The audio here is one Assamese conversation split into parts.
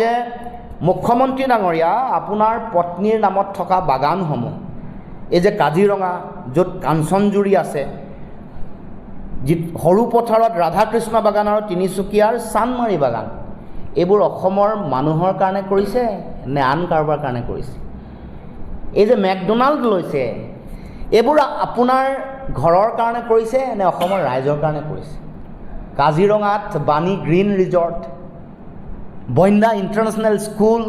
যে মুখ্যমন্ত্ৰী ডাঙৰীয়া, আপোনাৰ পত্নীৰ নামত থকা বাগানসমূহ, এই যে কাজিৰঙা য'ত কাঞ্চনজুৰি আছে, যি সৰুপথাৰত ৰাধাকৃষ্ণ বাগান আৰু তিনিচুকীয়াৰ চানমাৰি বাগান, এইবোৰ অসমৰ মানুহৰ কাৰণে কৰিছে নে আন কাৰোবাৰ কাৰণে কৰিছে? এই যে মেকডনাল্ড লৈছে, এইবোৰ আপোনাৰ ঘৰৰ কাৰণে কৰিছে নে অসমৰ ৰাইজৰ কাৰণে কৰিছে? কাজিৰঙাত বাণী গ্ৰীণ ৰিজৰ্ট, বন্যা ইণ্টাৰনেশ্যনেল স্কুল,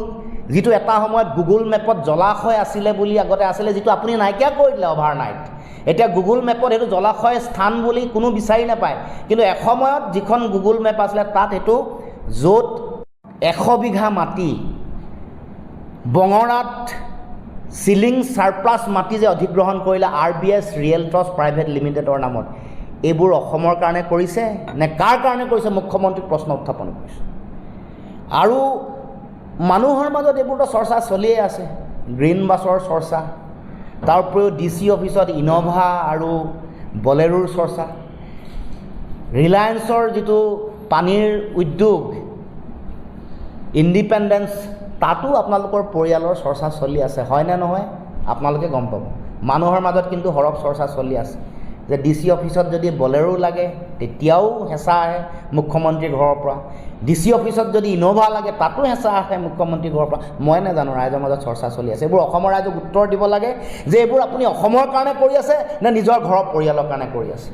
যিটো এটা সময়ত গুগল মেপত জলাশয় আছিলে বুলি আগতে আছিলে, যিটো আপুনি নাইকিয়া কৰি দিলে অভাৰ নাইট। এতিয়া গুগল মেপত সেইটো জলাশয় স্থান বুলি কোনো বিচাৰি নাপায়। কিন্তু এসময়ত যিখন গুগল মেপ আছিলে, তাত সেইটো য'ত 100 বিঘা মাটি, বঙৰাত চিলিং ছাৰপ্লাছ মাটি যে অধিগ্ৰহণ কৰিলে R B S realtors private লিমিটেডৰ নামত, এইবোৰ অসমৰ কাৰণে কৰিছে নে কাৰ কাৰণে কৰিছে? মুখ্যমন্ত্ৰীক প্ৰশ্ন উত্থাপন কৰিছোঁ। আৰু মানুহৰ মাজত এইবোৰতো চৰ্চা চলিয়ে আছে, গ্ৰীণ বাছৰ চৰ্চা, তাৰ উপৰিও ডি চি অফিচত ইন'ভা আৰু বলেৰোৰ চৰ্চা, ৰিলায়েন্সৰ যিটো পানীৰ উদ্যোগ ইণ্ডিপেণ্ডেঞ্চ, তাতো আপোনালোকৰ পৰিয়ালৰ চৰ্চা চলি আছে। হয়নে নহয় আপোনালোকে গম পাব। মানুহৰ মাজত কিন্তু সৰব চৰ্চা চলি আছে যে ডি চি অফিচত যদি বলেৰো লাগে, তেতিয়াও হেঁচা আহে মুখ্যমন্ত্ৰীৰ ঘৰৰ পৰা। ডি চি অফিচত যদি ইন'ভা লাগে, তাতো হেঁচা আহে মুখ্যমন্ত্ৰীৰ ঘৰৰ পৰা। মই নাজানো, ৰাইজৰ মাজত চৰ্চা চলি আছে। এইবোৰ অসমৰ ৰাইজক উত্তৰ দিব লাগে যে এইবোৰ আপুনি অসমৰ কাৰণে কৰি আছে নে নিজৰ ঘৰৰ পৰিয়ালৰ কাৰণে কৰি আছে।